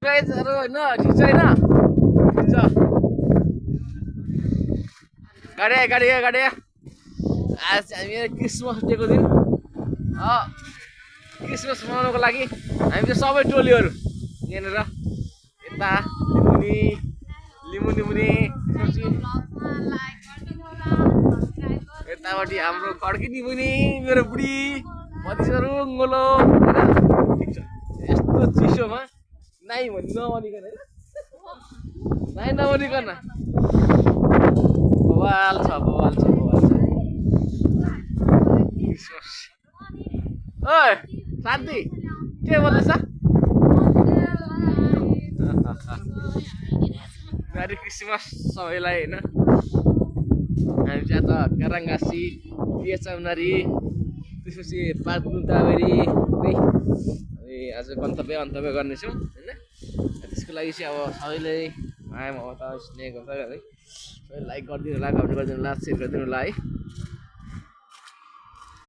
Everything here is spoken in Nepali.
गाइजहरु हैन ठीक छैन ठिक छ गाडी आज हामी क्रिसमस डेको दिन क्रिसमस मनाउनको लागि हामी चाहिँ सबै टोलीहरु यहाँनेर यता लिमुनी यतापट्टि हाम्रो खड्किनी मुनि मेरो बुढी मधिसहरु गोलो ठिक छ यस्तो चिसोमा नाइ भन्नु नभनिकन हैन नाइ नभनिकन बवाल छ क्रिसमस ओइ शान्ति के बोल्दैछ मेरी क्रिसमस सबैलाई हैन हामी चाहिँ त काराङ्गासी पिएचौनरी त्यसपछि पार्कुन्ताबेरी आज गन्तव्य गर्नेछौँ हैन त्यसको लागि चाहिँ अब सबैले आयम अब त स्नेक गर्दै सबैले लाइक गरिदिनु होला कमेन्ट गरिदिनु होला सेयर गरिदिनु होला है